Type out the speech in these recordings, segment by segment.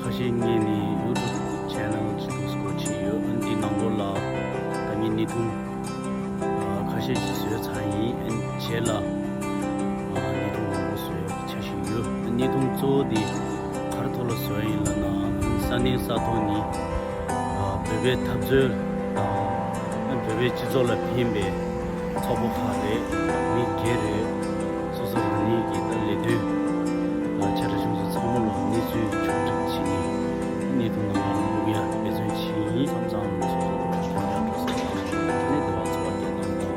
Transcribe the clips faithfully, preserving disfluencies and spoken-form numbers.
ཁ་ཤས་ངས་ནི་ཡུ་ཊུབ་ཆེ་ནལ་ཅིག་འདུག་སྐོར་བྱས་ཡོད། ཨ་འདི་ནང་ལོགས་ལ་ད་ངས་བརྙན་ཐུང་ཨ་ཁ་ཤས་ཅིག་བཟོས་ཚར་ཡིན། ཨ་རྗེས་ལ་ཨ་བརྙན་ཐུང་མང་པོ་བཟོ་ཡག་གི་འཆར་གཞི་ཡོད། ཨ་བརྙན་ཐུང་གཙོ་བོ་དེ་ག་རེ་ཐོག་ལ་བཟོ་ཡ་ཡིན་ལབ་ན། ཨ་ས་གནས་ས་ཐོག་ནས་ཨ་བོད་པའི་འཐབ་རྩོད་དང་། ཨ་བོད་པའི་སྤྱི་ཚོགས་ལ་ཕན་པའི་ཚོགས་པ་ཁག་རེད། མི་སྒེར་རེད། སོ་སོ་རང་ཉིད་ཀྱི་ད་ལས་དོན་ལ་ཆ་འདྲ་ཆུང་སོ་ཚང་མ་ལ་གནས་ཚུལ་ཕྱོགས་སྒྲིག་བྱས་ནས་བརྙན་ཐུང་ནང་ལ་བླུག་ཡ་འབད་བརྩོན་བྱས་ཡིན། མཚམས་མཚམས་སོ་སོ་ལ་དོན་དག་འགྲོ་ས་དང་ནས་དེ་བ་ཚོ་བ་སྐད་གཏོང་གཏོང་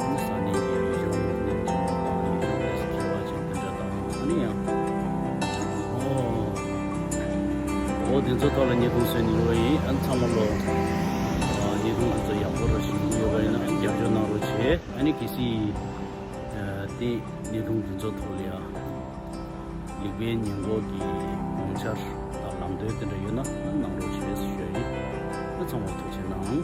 གི་ས་གནས་ཀྱི་ཡུལ་ལྗོངས་ནས་དེ་བ་དང་ཡུལ་ལྗོངས་ལས་སུ་འབྲེལ་བ་ཅན་དེ་འདྲ་དང་། ཨ་ནི་ཡང་ཨོ་ཨོ་དེ་ཚོ་ཐོག་ལ་བརྙན་ཐུང་བཟོས་ནས་ཡོད་ཡིན། ཨ་ཚང་མ་ལོ་བརྙན་ཐུང་དེ་ཚོ་ཡག་པོ་ར་བཟོ་གི་ཡོད་པ་ཡིན་ན་རྒྱབ་སྐྱོར་གནང་རོགས་བྱེད། ཨ་ནི་གལ་སྲིད་ཨ་དེ་བརྙན་ཐུང་དེ་ཚོ་ཐོག་ལ་ཡང་ལེགས་པའི་ཉེས་འགོག་གི་ཡོངས་འཆར་དང་ལམ་སྟོན་དེ་འདྲ་ཡོད་ན་གནང་རོགས་བྱེད་ཞུ་ཡ་ཡིན། ཨ་ཚང་མ་ཐུགས་རྗེ་གནང་།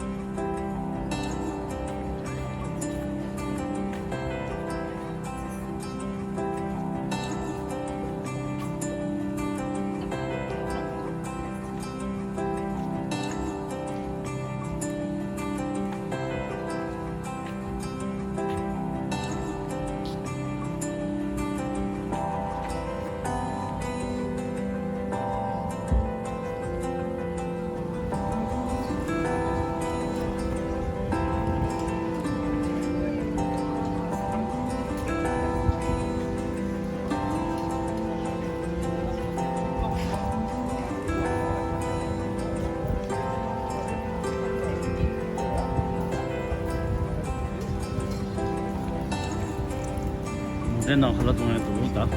དེ་ནང་ཁ་ལག་བཙོང་ཡ་འདུག་ད།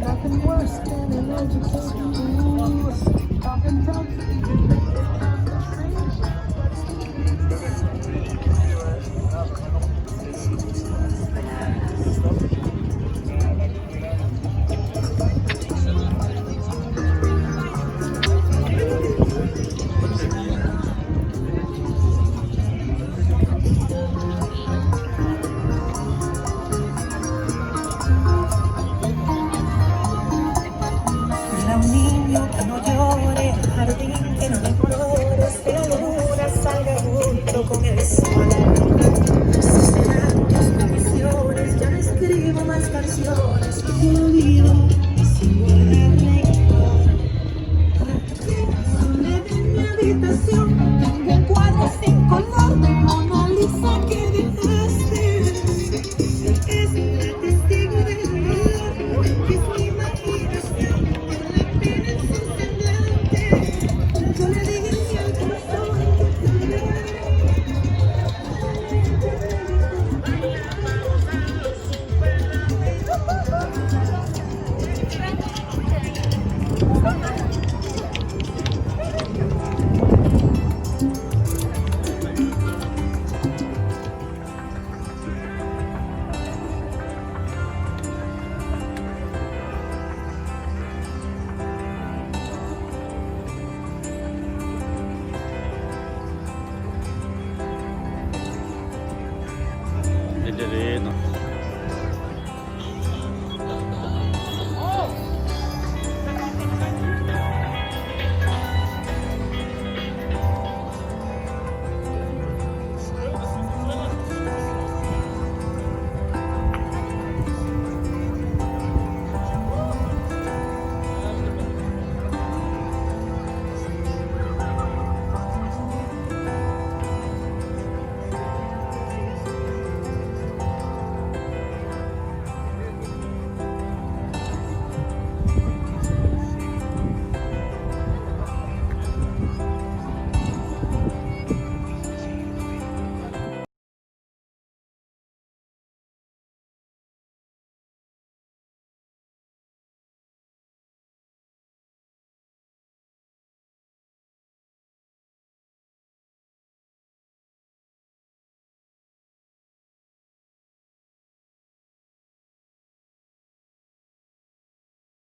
Nothing worse than an education guru talking about Los niños que no lloren, jardín que no